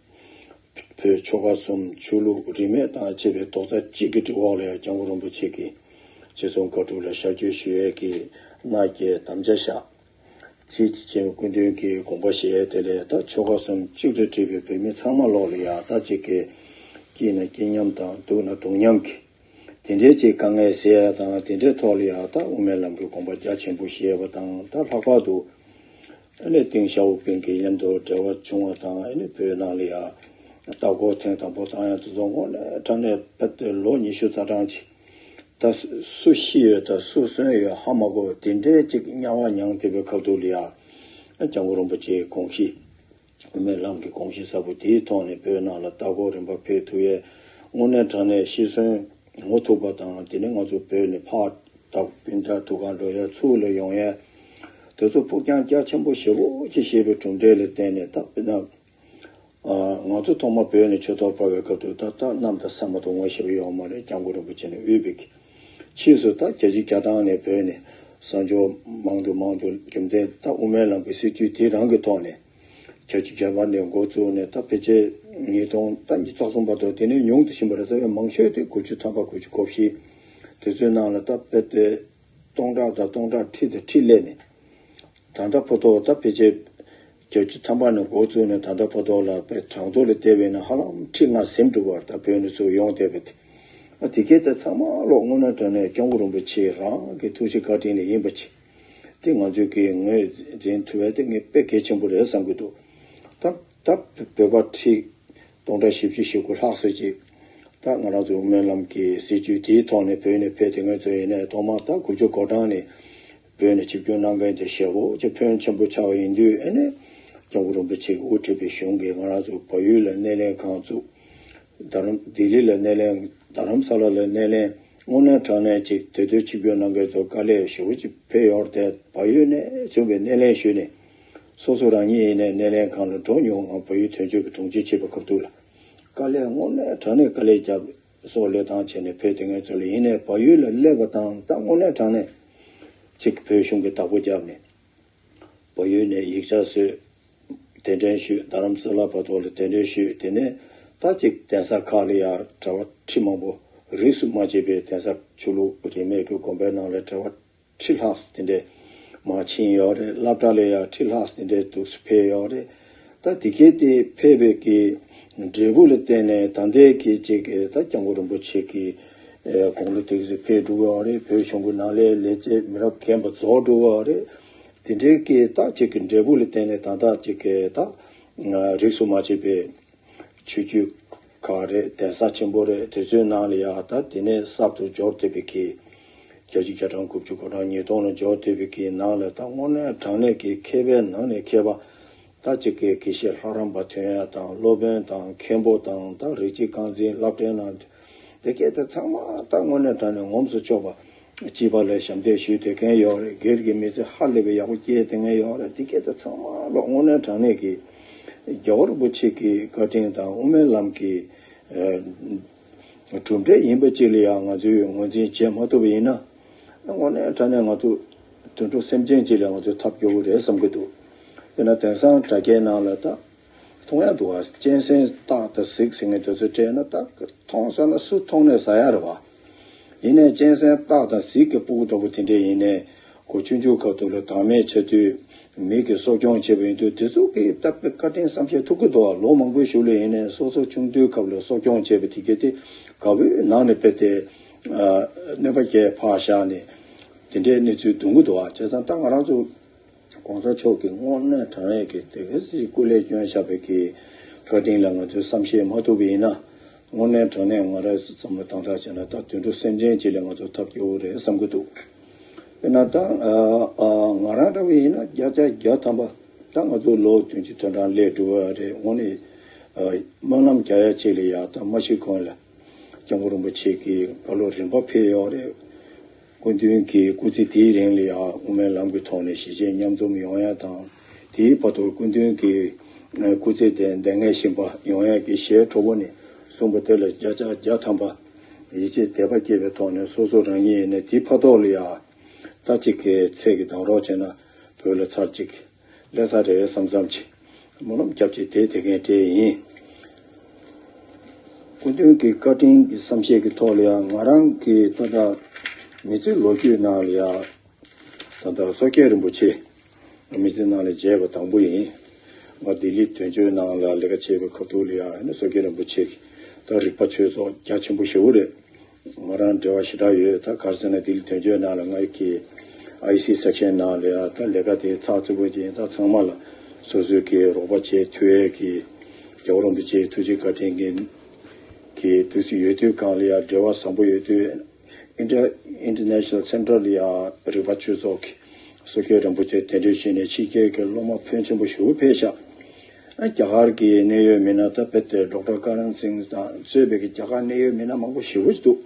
བོད་ཆོལ་ཁ་གསུམ་ཆོས་ལུགས་རིས་མེད་དང་བཅས་པའི་རྡོག་རྩ་གཅིག་གི་སྒྲིག་འོག་ལ་ཡང་སྐྱབས་མགོན་རིན་པོ་ཆེ་གི་ཆོས་སྲུང་བཀའ་སྒྲུབ་ལ་ཤར་བསྐྱོད་ཞུ་ཡས་ཀྱི་མནའ་གན་དམ་བཅའ་བཞག་ཚིག་གཅིག་ཅན་སྐུ་མདུན་གྱི་དགོངས་པ་བཞེས་དེ་ལས་ད་ཆོལ་ཁ་གསུམ་གཅིག་ཏུ་དྲིལ་བའི་བོད་མི་ཚང་མ་ལོག་ལ་ཡང་ད་གཅིག་གི་སྐྱིད་ན་སྐྱིད་ཉམས་དང་སྡུག་ན་སྡུག་ཉམས་ཀྱི་དེ་འདྲའི་ཅིག་དཀའ་ངལ་སེལ་ཡ་དང་དེ་འདྲའི་ཐོག་ལ་ཡང་ད་དབུ་མའི་ལམ་གྱི་དགོངས་པ་རྒྱ་ཆེན་པོ་བཞེས་པ་དང་ད་ལྷག་པར་དུ། ཨ་ནི་ཏེང་ཞའོ་ཕིང་གི་མཉམ་དུ་འབྲེལ་བ་བྱུང་བ་དང་ཨ་ནི་བོད་ནང་ལ་ཡང་ལྟ་སྐོར་ཐེངས་དང་པོ་བཏང་ཡ་དེ་ཚོ་དངོས་གནས་དྲང་གནས་ཕེབས་ཏེ་ལོ་ཉི་ཤུ་རྩ་གྲངས་ཅིག་ད་སུ་ཤི་ཡོད་ད་སུ་གསོན་ཡོད་ཧ་མ་གོ་བ་དེ་འདྲའི་ཅིག་དམྱལ་བ་མྱངས་བསྡད་པའི་སྐབས་དུས་ལ་ཡང་སྐྱབས་མགོན་རིན་པོ་ཆེའི་དགོངས་གཞི་དབུ་མའི་ལམ་གྱི་དགོངས་གཞི་གསལ་པོ་དེའི་ཐོག་ནས་བོད་ནང་ལ་ལྟ་སྐོར་རིམ་པ་ཕེབས་ཐུབ་ཡས་དངོས་གནས་དྲང་གནས་ཤི་གསོན་ངོ་ཐུག་པ་དང་དེ་ནས་ང་ཚོ་བོད་ནས་ཕར་ད་སྤུན་ཟླ་དུ་ག་འགྲོ་ཡ་ཚུར་ལ་ཡོང་ཡ། དེ་ཚོ་ཕུགས་རྒྱང་རྒྱ་ཆེན་པོ་ཞེ་པོ་ཅིག་བཞེས་པའི་གྲུབ་འབྲས་ལ་བརྟེན་ནས་ད་དཔེར་ན། ང་ཚོ་ཐོག་མ་བོད་ནས་ཆོས་ཐོག་ཕེབས་པའི་སྐབས་དུ་ད་ལྟ་གནམ་དང་ས་མ་གཏོགས་ངོ་ཤེས་པ་ཡོད་མ་རེད། སྐྱབས་མགོན་རིན་པོ་ཆེ་ནས་དབུས་པའི་གི་ཕྱིས་སུ་ད་བརྒྱད་ཅུ་གྱ་གྲངས་ནས་བོད་ནས་གསར་འབྱོར་མང་དུ་མང་དུ་རྒྱུ་མཚན་ད་དབུ་མའི་ལམ་གྱི་སྲིད་བྱུས་དེ་རང་གི་ཐོག་ནས་བརྒྱད་ཅུ་གྱ་དགུ་ནས་འགོ་བཙུགས་ནས་ད་ཕལ་ཆེར་ཉིས་སྟོང་ད་ཉི་ཤུ་རྩ་གསུམ་བར་དུ་དེ་ནས་ཉུང་དུ་ཕྱིན་པ་རེད། རྩ་བའི་མང་ཤོས་དེ་དགུ་བཅུ་ཐམ་པ་དགུ་བཅུ་གོ་བཞི་དེ་ཚོའི་ནང་ལ་ད་དཔེ་དེ། སྟོང་ཕྲག་དང་སྟོང་ཕྲག་ཁྲི་དང་ཁྲི་སླེབས་ནས། ད་ལྟ་བར་དུ་ད་ཕལ་ཆེར་བརྒྱད་ཅུ་ཐམ་པ་ནས་འགོ་བཙུགས་ནས་ད་ལྟ་བར་དུ་ལ་དཔེ་གྲངས་ཐོ་ལ་བལྟས་པས་ན་ཧ་ལམ་ཁྲི་ལྔ་ཟིན་འགྲོ་བར་ད་བོད་ནས་ཚུར་ཡོང་བསྡད་པ་དེ། ཨ་དེ་གས་དེ་ཚང་མ་ལོག་དངོས་གནས་དྲང་གནས་སྐྱབས་མགོན་རིན་པོ་ཆེ་རང་གི་ཐུགས་རྗེ་བཀའ་དྲིན་ལས་ཡིན་པ་ཅིག་དེ་ང་ཚོས་ཀྱི་ངོས་འཛིན་ཐུབ་པ་དེ་ངས་དཔེ་གལ་ཆེན་པོ་རེད་བསམ་གྱི་འདུག་ད་ད་བོད་པ་ཁྲི། སྟོང་ཕྲག་བཞི་བཅུ་ཞེ་དགུ་ལྷག་ཙམ་ཅིག་ད་ང་རང་ཚོ་དབུ་མའི་ལམ་གྱི་སྲིད་བྱུས་དེའི་ཐོག་ནས་བོད་ནས་ཕེབས་དེ་ང་ཚོ་ཡིན་ནའི་ཐོག་མར་ད་དགུ་བཅུ་གོ་གྲངས་ནས་བོད་ནས་ཆིབས་བསྒྱུར་གནང་མཁན་དེ་ཞེ་པོ་ཅིག་ཕོན་ཆེན་པོ་ཆགས་པ་ཡིན་དུས་ཨ་ནི་སྐྱབས་མགོན་རིན་པོ་ཆེ་གིས་དབུ་ཁྲིད་པའི་གཞུང་གིས་ང་རང་ཚོ་བལ་ཡུལ་ལ་སྣེ་ལེན་ཁང་བཙུགས། རྡ་རམ་ལྡི་ལི་ལ་སྣེ་ལེན་རྡ་རམ་ས་ལ་ལ་སྣེ་ལེན་དངོས་གནས་དྲང་གནས་ཅིག་དེ་དུས་ཆིབས་བསྒྱུར་གནང་མཁན་ཚོ་དཀའ་ལས་ཞེ་པོ་ཅིག་ཕེབས་ཡོད་རེད་དེ་བལ་ཡུལ་ནས་བྱུང་བའི་སྣེ་ལེན་ཞུས་ནས། སོ་སོ་རང་ཉིད་ཡིན་ནའི་སྣེ་ལེན་ཁང་ལ་འགྲོ་མྱོང་ངམ་བལ་ཡུལ་དོན་གཅོད་ཀྱི་དྲུང་ཆེ་བྱེད་པའི་སྐབས་དུས་ལ། དཀའ་ལས་དངོས་གནས་དྲང་གནས་དཀའ་ལས་བརྒྱབ་སོགས་ལས་སྟངས་བྱས་ནས་ཕེབས་དེ་ངས་ཚོ་ལ་ཡིན་ནའི་བལ་ཡུལ་ལ་སླེབས་པ་དང་ད་དངོས་གནས་དྲང་གནས་ཅིག་བོད་གཞུང་གི་བདག་པོ་བརྒྱབ་ནས་བལ་ཡུལ་ནས་ཡིག་ཆ་བཟོས། གདན་འདྲེན་ཞུས། རྡ་རམ་ས་ལ་བར་ཐོག་ལ་གདན་འདྲེན་ཞུས། དེ་ནས་ད་ཅིག་གདན་ས་ཁག་ལ་ཡང་གྲྭ་པ་ཁྲི་མང་པོ་རིས་སུ་མ་ཆད་པའི་གདན་ས་ཆོས་ལུགས་རིས་མེད་ཀྱི་དགོན་པའི་ནང་ལ་གྲྭ་པ་ཁྲི་ལྷག་དེ་འདྲས་མར་ཕྱིན་ཡོད་རེད། སློབ་གྲྭ་ལ་ཡང་ཁྲི་ལྷག་དེ་འདྲས་འདུག་སེ་ཕེབས་ཡོད་རེད། ད་དེ་གས་དེ་ཕེབས་པའི་གི་འབྲས་བུ་ལ་བརྟེན་ནས་ད་ལྟའི་གི་ཅིག་གི་ད་སྐྱབས་མགོན་རིན་པོ་ཆེ་གི་དགུང་ལོ་དེ་གས་ཕེབས་འགྲོ་གི་ཡོད་རེད། བོད་གཞུང་གི་ནང་ལ་ལས་བྱེད་མི་རབས་རྒན་པ་རྫོགས་འགྲོ་གི་ཡོད་རེད། དེ་འདྲའི་གི་ད་ཅིག་གི་འབྲས་བུ་ལ་བརྟེན་ནས་ད་ལྟ་ཅིག་གི་ད་རིས་སུ་མ་ཆད་པའི་ཆོས་བརྒྱུད་ཁག་རེད། གདན་ས་ཆེན་པོ་རེད། དེ་ཚོའི་ནང་ལ་ཡང་ད་དེ་ནས་གསར་དུ་འབྱོར་ཐུབ་པའི་གི་བརྒྱད་ཅུ་གྱ་གྲངས་དགུ་བཅུ་གོ་གྲངས་ཉིས་སྟོང་ལ་འབྱོར་ཐུབ་པའི་གི་ནང་ལ་ད་དངོས་གནས་དྲང་གནས་ཀྱི་མཁས་པའི་ནང་ནས་མཁས་པ་ད་ཅིག་གི་དགེ་བཤེས་ལྷ་རམས་པ་ཐོན་ཡ་དང་སློབ་དཔོན་དང་མཁན་པོ་དང་ད་རིགས་གཅིག་རྐང་འཛིན་སློབ་གྲྭའི་ནང་དེ་གས་དེ་ཚང་མ་ད་དངོས་གནས་དྲང་གནས་ངོམས་སུ་ཆོག་པ། སྐྱེས་པ་ལ་ཞབས་འདེགས་ཞུས་བསྡད་མཁན་ཡོད་རེད། སྒེར་གྱི་མི་ཚེ་ཧ་ལས་པའི་ཡག་པོ་སྐྱེལ་བསྡད་མཁན་ཡོད་རེད། དེ་སྐད་དུ་ཚང་མ་ལོག་དངོས་གནས་དྲང་གནས་ཀྱི་རྒྱལ་བ་རིན་པོ་ཆེ་གི་བཀའ་དྲིན་དང་དབུ་མའི་ལམ་གྱི་གྲུབ་འབྲས་ཡིན་པ་ཅིག་ལ་ཡང་ང་ཚོས་ངོས་འཛིན་བྱེད་མ་ཐུབ་པ་ཡིན་ན། དངོས་གནས་དྲང་གནས་ང་ཚོ་དུད་འགྲོ་སེམས་ཅན་ཅིག་ལ་ང་ཚོས་ཐབས་སྐྱོ་བོ་རེད་བསམ་གྱི་འདུག་དཔེར་ན་དེང་སང་དྲ་རྒྱའི་ནང་ལ་ད། མཐོང་ཡ་འདུག་བ། གཅན་གཟན་སྟག་དང་གཟིག་ཟེར་མཁན་དེ་ཚོ་སྤྲད་ན་ད་མཐོང་སོང་ན་སུ་མཐོང་ནས་ཟ་ཡ་རེད་བ། ཡིན་ནའི་གཅན་གཟན་སྟག་དང་གཟིག་གི་སྤུ་གུ་འདྲ་པོ་དེ་འདྲས་ཡིན་ནའི་གོ་ཆུང་ཆུང་སྐབས་དུས་ལ་བདག་མེད་ཆགས་དུས་མི་གིས་གསོ་སྐྱོང་བྱས་པ་ཡིན་དུས་དེ་ཚོ་གིས་ད་དཔེ་བཀའ་དྲིན་བསམ་ཤེས་ཐུབ་ཀྱི་འདུག་བ། ལོ་མང་པོའི་གཞུག་ལ་ཡིན་ནའི་སོ་སོ་ཆུང་དུས་སྐབས་ལ་གསོ་སྐྱོང་བྱས་པ་དེ་གས་དེ་དགའ་བོའི་ནང་ནས་དཔེ་དེ་གནོད་པ་བསྐྱལ་ཕར་བཞག་ནས་དེ་འདྲའི་གནས་ཚུལ་འདུག་གི་འདུག་བ། བྱས་ཙང་ད་ང་རང་ཚོ། ༸གོང་ས་མཆོག་གིས་དངོས་གནས་དྲང་གནས་ཀྱི་དེ་ག་ཅིག་སྐུ་ལས་བསྐྱོན་བཞག་པའི་གི་བཀའ་དྲིན་ལ་ང་ཚོས་བསམ་ཤེས་མ་ཐུབ་པ་ཡིན་ན། དངོས་གནས་དྲང་གནས་ང་རང་བསམ་བློ་བཏང་ཐག་བྱས་ན་ད་དུད་འགྲོ་སེམས་ཅན་ཅིག་ལས་ང་ཚོ་ཐབས་སྐྱོ་བོ་རེད་བསམ་གྱི་འདུག་དཔེར་ན་ད་ཨ་ཨ་ང་རང་འདྲ་བོ་ཡིན་ན་བརྒྱ་ཆ་བརྒྱ་ཐམ་པ་ད་ང་ཚོ་ལོ་བདུན་ཅུ་དོན་གྲངས་སླེབས་འགྲོ་བ་རེད། དངོས་གནས་ཨ་སྨོན་ལམ་རྒྱག་ཡ་ཅིག་ལ་ཡ་ད་མ་ཤི་གོང་ལ་སྐྱབས་མགོན་རིན་པོ་ཆེ་གི་བཀའ་སློབ་རིམ་པ་ཕེབས་ཡོད་རེད། སྐུ་མདུན་གྱི་སྐུ་ཚེ་དེའི་རིང་ལ་ཡང་དབུ་མའི་ལམ་གྱི་ཐོག་ནས་གཞིས་བྱེས་མཉམ་འཛོམས་ཡོང་ཡ་དང་། དེའི་བར་དུ་སྐུ་མདུན་གྱི་སྐུ་ཚེ་དེ་འདས་ངེས་བཞིན་པ་ཡོང་ཡ་གི་ཞལ་དྲོ་པོ་ནས་གསུངས་པ་དེ་ལ་བརྒྱ་ཆ་བརྒྱ་ཐམ་པ་ཡིད་ཆེས་དད་པ་སྐྱེས་པའི་ཐོག་ནས་སོ་སོ་རང་ཉིད་ཡིན་ནས་དེའི་ཕ་ཐོག་ལ་ཡང་ད་ཅིག་གི་ཚད་ཀྱི་གདམ་རོགས་བྱས་ན་བོད་ལ་ཚར་གཅིག་སླེབས་ས་རེད་བསམ་བསམ་གྱི་སྨོན་ལམ་སྐྱབས་ཀྱི་དེ་དེ་གན་སྤྲད་ཡིན། སྐུ་མདུན་གྱི་བཀའ་དྲིན་གྱི་བསམ་ཤེས་ཀྱི་ཐོག་ལ་ཡང་ང་རང་གི་ད་ལྟ་མི་ཚེ་ལོ་རྒྱུས་ནང་ལ་ཡང་ད་ལྟ་བསོད་རྒྱལ་རིན་པོ་ཆེ་མི་ཚེ་ནང་ལ་མཇལ་བ་དང་པོ་ཡིན། ང་ལྡི་ལི་དོན་གཅོད་ནང་ལ་ལས་ཀ་བྱེད་པའི་སྐབས་དུས་ལ་ཡང་ཨ་ནི་བསོད་རྒྱལ་རིན་པོ་ཆེ་གི་ད་རིག་པ་ཆོས་ཚོགས་རྒྱ་ཆེན་པོ་ཞེ་པོ་རེད། ང་རང་འབྲེལ་བ་ཞེ་དྲག་ཡོད། ད་ག་རེ་ཟེར་ན་ལྡི་ལི་དོན་གཅོད་ནང་ལ་ང་གི་ཨའི་སི་སེག་ཤན་ནང་ལ་ཡང་ད་ལས་ཀ་དེ་ཚགས་ཚུད་པོ་ཅིག་ཡིན། ད་ཚང་མ་ལ་སོ་སོའི་གི་རོགས་པ་བྱེད་ཐུབ་ཡས་ཀྱི་རྒྱལ་བ་རིན་པོ་ཆེའི་ཐུགས་རྗེ་བཀའ་དྲིན་གྱིས་གི་དུས་སུ་ཡོད་དུས་གང་ལ་ཡང་འབྲེལ་བ་བཟང་པོ་ཡོད་དུས། Inter- International Center ལ་ཡང་རིག་པ་ཆོས་ཚོགས་ཀྱི་བསོད་རྒྱལ་རིན་པོ་ཆེ་གདན་འདྲེན་ཞུས་ནས་ཕྱི་རྒྱལ་གྱི་སློབ་མ་ཕོན་ཆེན་པོ་ཞེ་པོ་ཕེབས་ཤག་ཨ་རྒྱ་གར་གྱི་གནད་ཡོད་མི་སྣ་ད་དཔེ་དེ་ཌོག་ཊར་ཀ་རན་སིང་དང་གཙོས་པའི་གི་རྒྱ་གར་གནད་ཡོད་མི་སྣ་མང་པོ་ཞེ་པོ་ཞིག་འདུག་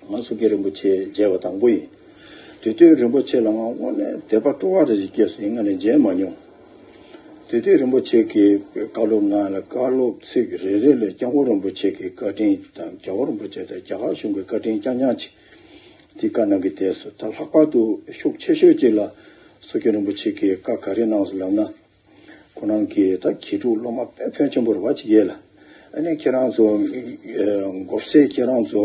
ང་བསོད་རྒྱལ་རིན་པོ་ཆེ་མཇལ་བ་དང་པོ་ཡིན། དེ་དུས་རིན་པོ་ཆེ་ལ་ང་དངོས་གནས་དད་པ་སྤྲོ་བ་རེ་ཞིག་སྐྱེས་སོང་། ཡིན་ང་ནས་མཇལ་མ་མྱོང་། དེ་དུས་རིན་པོ་ཆེ་གིས་བཀའ་སློབ་གནང་ལ་བཀའ་སློབ་ཚིག་རེ་རེ་ལ་སྐྱབས་མགོན་རིན་པོ་ཆེ་གི་བཀའ་དྲིན་དང་རྒྱལ་བ་རིན་པོ་ཆེ་དང་རྒྱ་གར་གཞུང་གི་བཀའ་དྲིན་རྐྱང་རྐྱང་ཅིག་དེ་བཀའ་གནང་གི་བསྡད་སོང་། ད་ལྷག་པར་དུ་ཤུགས་ཆེ་ཤོས་ཅིག་ལ་བསོད་རྒྱལ་རིན་པོ་ཆེ་གིས་བཀའ་ག་རེ་གནང་སོང་ལབ་ན། ཁོ་རང་གིས་ད་དགེ་ཕྲུག་སློབ་མ་དཔེ་ཕོན་ཆེན་པོ་རེད་བ་ཅིག་ཡས་ལ། ཨ་ནི་ཁྱེད་རང་ཚོ་ཨ་མགོ་སེ་ཁྱེད་རང་ཚོ་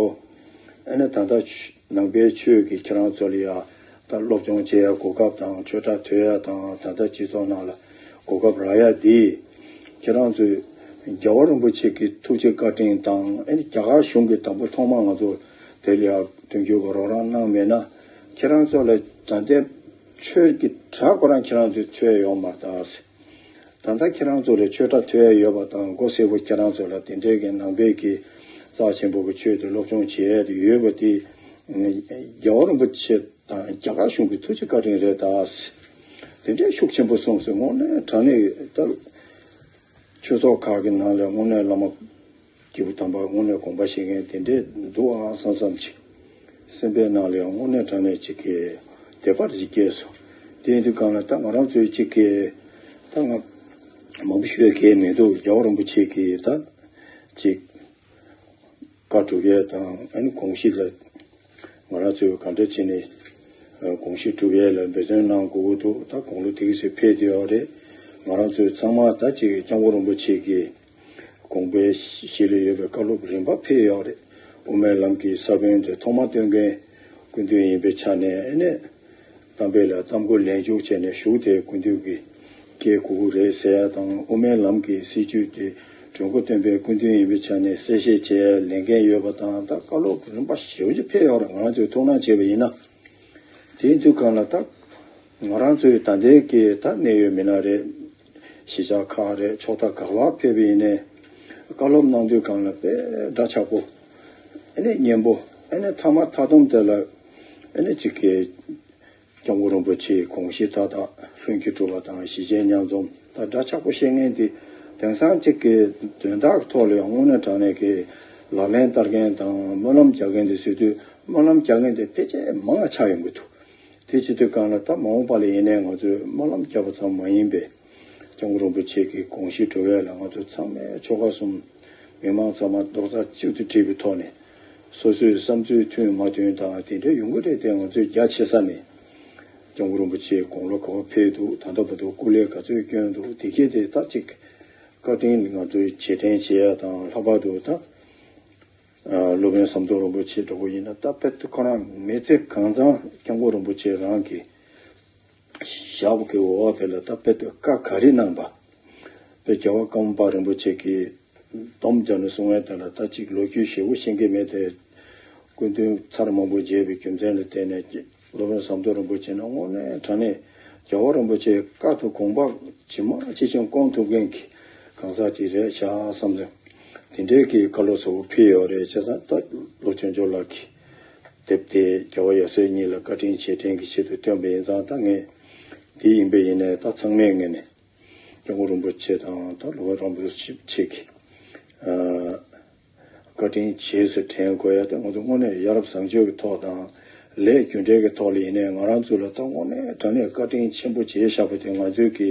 ཨ་ནི་ད་ལྟ་ཆོས་ནང་པའི་ཆོས་ཀྱི་ཁྱེད་རང་ཚོ་ལ་ཡ་ད་སློབ་སྦྱོང་བྱེད་ཡ་གོ་སྐབས་དང་ཆོས་གྲྭ་ཐོན་ཡ་དང་ད་ལྟ་སྤྱི་ཚོགས་ནང་ལ་གོ་སྐབས་རག་ཡ་འདི་ཁྱེད་རང་ཚོས་རྒྱལ་བ་རིན་པོ་ཆེ་གི་ཐུགས་རྗེ་བཀའ་དྲིན་དང་ཨ་ནི་རྒྱ་གར་གཞུང་གིས་དང་པོ་ཐོག་མ་ང་ཚོ་དེ་ལ་ཡ་མཐུན་འགྱུར་གྱི་རོགས་རམ་གནང་མེད་ན་ཁྱེད་རང་ཚོ་ལ་ད་ལྟའི་ཆོས་ཀྱི་གྲྭ་ཁོ་རང་ཁྱེད་རང་ཚོས་ཐོས་ཡོད་མ་རེད་ད། ད་ལྟ་ཁྱེད་རང་ཚོ་ལ་ཆོས་གྲྭ་ཐོས་ཡ་ཡོད་པ་དང་མགོ་སེར་པོ་ཁྱེད་རང་ཚོ་ལ་དེ་འདྲའི་གི་ནང་པའི་གི་རྩ་ཆེན་པོ་གི་ཆོས་དེ་སློབ་སྦྱོང་བྱེད་ཡ་དེ་ཡོད་པ་དེ་རྒྱལ་བ་རིན་པོ་ཆེ་དང་རྒྱ་གར་གཞུང་གི་ཐུགས་རྗེ་བཀའ་དྲིན་རེད་ད། དེ་འདྲའི་ཤུགས་ཆེན་པོ་གསུངས་སོང་། དངོས་གནས་དྲང་གནས་ད་ཆོས་ཚོགས་ཁག་གི་ནང་ལ་དངོས་གནས་བླ་མ་སྐྱེས་བུ་དམ་པ་དངོས་གནས་དགོངས་པ་བཞེས་མཁན་དེ་འདྲས་འདུག་ཨང་བསམ་བསམ་ཅིག་སེམས་པའི་ནང་ལ་ཡང་དངོས་གནས་དྲང་གནས་ཅིག་གི་དད་པ་ཅིག་སྐྱེས་སོང་། དེ་ཡིན་དུས་གང་ལ་ད་ང་རང་ཚོའི་ཅིག་གི་ད་ང་མང་པོ་ཞུ་ཡ་གལ་མི་འདུག་རྒྱལ་བ་རིན་པོ་ཆེ་གི་ད་ཅིག་བཀའ་སྒྲུབ་ཡས་དང་ཨ་ནི་དགོངས་གཞི་ལ་ང་རང་ཚོས་ག་འདྲ་བྱས་ནས་དགོངས་གཞི་སྒྲུབ་ཡས་ལ་འབད་བརྩོན་གནང་དགོས་ཀྱི་འདུག་ད་དགུང་ལོ་དེ་ག་ཚོད་ཕེབས་བསྡད་ཡོད་རེད། ང་རང་ཚོས་ཚང་མ་ད་ཅིག་སྐྱབས་མགོན་རིན་པོ་ཆེ་གི་དགོངས་པའི་གཞི་ལ་ཡོད་པའི་བཀའ་སློབ་རིམ་པ་ཕེབས་ཡོད་རེད། དབུ་མའི་ལམ་གྱི་ས་བོན་དེ་ཐོག་མ་སྟོན་མཁན་སྐུ་མདུན་ཡིན་པའི་ཆ་ནས་ཨ་ནི་གཏམ་དཔེ་ལ་གཏམ་མགོ་ལན་འཇུག་བྱས་ནས་གཞུག་དེ་སྐུ་མདུན་གྱིས་སྐྱེལ་དགོས་ཀྱི་རེད་ཟེར་ཡ་དང་དབུ་མའི་ལམ་གྱི་སྲིད་བྱུས་དེ་གྲོས་འགོ་བཏོན་པའི་སྐུ་མདུན་ཡིན་པའི་ཆ་ནས་གསལ་བཤད་བྱས་ལས་འགན་ཡོད་པ་དང་ད་བཀའ་སློབ་རིམ་པ་ཞེ་པོ་ཅིག་ཕེབས་ཡོད་རེད། ང་རང་ཚོས་ཐུགས་སྣང་བྱས་པ་ཡིན་ན། དེའི་དུས་གང་ལ་ད་ང་རང་ཚོའི་ད་ལྟའི་གི་ད་གནད་ཡོད་མི་སྣ་རེད། གཞིས་ཆགས་ཁག་རེད། ཕྱོགས་མཐའ་ག་བར་ཕེབས་པ་ཡིན་ནའི་བཀའ་སློབ་གནང་དུས་གང་ལ་དཔེ་འདྲ་ཆགས་པོ། ཨ་ནི་སྙན་པོ། ཨ་ནི་མཐའ་མ་མཐའ་སྡོམ་དེ་ལ་ཨ་ནི་གཅིག་གི་སྐྱབས་མགོན་རིན་པོ་ཆེའི་དགོངས་གཞི་མཐའ་དག་ལྷུན་གྱིས་གྲུབ་པ་དང་གཞིས་བྱེས་མཉམ་འཛོམས་ད་འདྲ་ཆགས་པོ་བཤད་མཁན་དེ་དེང་སང་གཅིག་གི་དོན་དག་གི་ཐོག་ལ་ཡང་དངོས་གནས་དྲང་གནས་ཀྱི་ལག་ལེན་བསྟར་མཁན་དང་སྨོན་ལམ་རྒྱག་མཁན་དེ་ཟེར་དུས་སྨོན་ལམ་རྒྱག་མཁན་དེ་ཕལ་ཆེར་མང་ཆགས་ཡོང་གི་འདུག་དེ་བྱེད་དུས་གང་ལ་ད་མ་འོངས་པ་ལ་ཡིན་ནའི་ང་ཚོས་སྨོན་ལམ་བརྒྱབ་པ་ཙམ་མ་ཡིན་པའི་སྐྱབས་མགོན་རིན་པོ་ཆེ་གི་དགོངས་གཞི་སྒྲུབ་ཡས་ལ་ང་ཚོ་ཚང་མས་ཆོལ་ཁ་གསུམ་མི་མང་ཚང་མ་རྡོག་རྩ་གཅིག་ཏུ་སྒྲིལ་བའི་ཐོག་ནས་སོ་སོའི་བསམ་ཚུལ་མཐུན་མ་མཐུན་དང་དེ་འདྲ་ཡོང་གི་རེད་དེ་ང་ཚོས་རྒྱ་ཆེ་ས་ནས་སྐྱབས་མགོན་རིན་པོ་ཆེའི་དགུང་ལོ་ག་པར་ཕེབས་འདུག་ད་ལྟ་བར་དུ་སྐུ་ལས་ག་ཚོད་བསྐྱོན་འདུག་དེ་གས་དེ་ད་ཅིག་བཀའ་དྲིན་ང་ཚོས་རྗེས་དྲན་བྱེད་ཡ་དང་ལྷག་པར་དུ་ད། སློབ་དཔོན་ཟམ་གདོང་རིན་པོ་ཆེ་འདྲ་པོ་ཡིན་ན་ད་དཔེ་དེ་ཁོ་རང་མི་ཚེ་གང་ཚང་སྐྱབས་མགོན་རིན་པོ་ཆེ་རང་གི་ཞབས་ཀྱི་འོག་དེ་ལ་ད་དཔེ་དེ་བཀའ་ག་རེ་གནང་པ། དཔེ་རྒྱལ་བ་ཀརྨ་པ་རིན་པོ་ཆེ་གི་སྡོམ་རྒྱབ་ནས་གསུང་བའི་དེ་ལ་ད་ཅིག་ལོ་རྒྱུས་ཞེ་པོ་ཤེས་ཀྱི་མེད་དེ། སྐུ་མདུན་ཚར་མང་པོ་མཇལ་བའི་རྒྱུ་མཚན་ལ་བརྟེན་ནས་སློབ་དཔོན་ཟམ་གདོང་རིན་པོ་ཆེ་ནི་དངོས་གནས་དྲང་གནས་ རྒྱལ་བ་རིན་པོ་ཆེའི་བཀའ་དང་དགོངས་པ་ཇི་མ་ཇི་བཞིན་སྐོང་ཐུབ་མཁན་གྱི་གང་ཟག་ཅིག་རེད་ཤག་བསམ་ནས་དེ་འདྲའི་གི་བཀའ་སློབ་ཚ་པོ་ཕུལ་ཡོད་རེད། བྱས་ཙང་ད་ལོ་ཆུང་ཆུང་ལགས་ཀྱིས་དེབ་དེ་རྒྱལ་བ་ཡབ་སྲས་གཉིས་ལ་བཀའ་དྲིན་རྗེས་དྲན་གྱི་ཆེད་དུ་བཏོན་པ་ཡིན་ཙང་ད་ངས་དེ་ཡིན་པ་ཡིན་ནའི་ད་ཚང་མས་ངས་ནས་སྐྱབས་མགོན་རིན་པོ་ཆེ་དང་ད་ལོ་རིན་པོ་ཆེ་གི་བཀའ་དྲིན་རྗེས་སུ་དྲན་དགོས་ཡ་དེ་ང་ཚོ་དངོས་གནས་ཡ་རབས་བཟང་སྤྱོད་ཀྱི་ཐོག་དང་ལས་རྒྱུ་འབྲས་ཀྱི་ཐོག་ལ་ཡིན་ནའི་ང་རང་ཚོ་ལ་ད་དངོས་གནས་དྲང་གནས་བཀའ་དྲིན་ཆེན་པོ་བྱས་བཞག་པ་དེ་ང་ཚོའི་གི་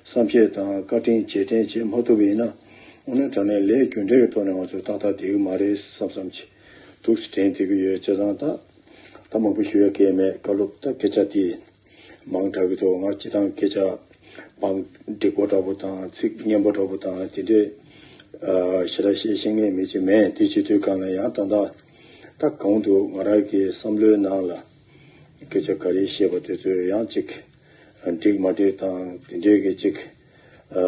བསམ་ཤེས་དང་བཀའ་དྲིན་རྗེས་དྲན་བྱེད་མ་ཐུབ་པ་ཡིན་ན་དངོས་གནས་དྲང་གནས་ལས་རྒྱུ་འབྲས་ཀྱི་ཐོག་ནས་ང་ཚོ་ཏག་ཏག་བསྡད་ཀྱི་མ་རེད་བསམ་བསམ་གྱི་ཐུགས་སུ་དྲན་བསྡད་ཀྱི་ཡོད། བྱས་ཙང་ད་ད་མང་པོ་ཞུ་ཡ་གལ་མེད། བཀའ་སློབ་ད་སྐད་ཆ་དེ་མང་དྲགས་ཀྱི་འདུག་ང་སྤྱི་བཏང་སྐད་ཆ་བང་འགྲིག་པོ་འདྲ་པོ་དང་ཚིག་སྙན་པོ་འདྲ་པོ་དང་དེ་འདྲའི་ཨ་ཞེ་དྲག་བཤད་ཤེས་མཁན་མི་ཅིག་མེད། དེ་བྱེད་དུས་གང་ལ་ཡང་ད་ལྟ་ད་གང་དུ་ང་རང་གི་བསམ་བློའི་ནང་ལ་སྐད་ཆ་ག་རེ་བཤད་པ་དེ་ཚོས་ཡང་ཅིག་འགྲིག་མ་འགྲིག་དང་དེ་འདྲའི་གི་ཅིག་ཨ་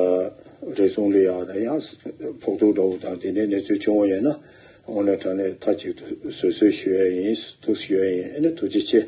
རེ་ཟུང་ལ་ཡང་ད་ཡང་ཕོག་ཐུག་འདྲ་པོ་དང་དེ་འདྲའི་གནས་ཚུལ་བྱུང་བ་ཡོད་ན་དངོས་གནས་དྲང་གནས་མཐའ་གཅིག་ཏུ་བཟོད་གསོལ་ཞུ་ཡ་ཡིན། ཐུགས་ཞུ་ཡ་ཡིན། ཨ་ནི་ཐུགས་རྗེ་ཆེ།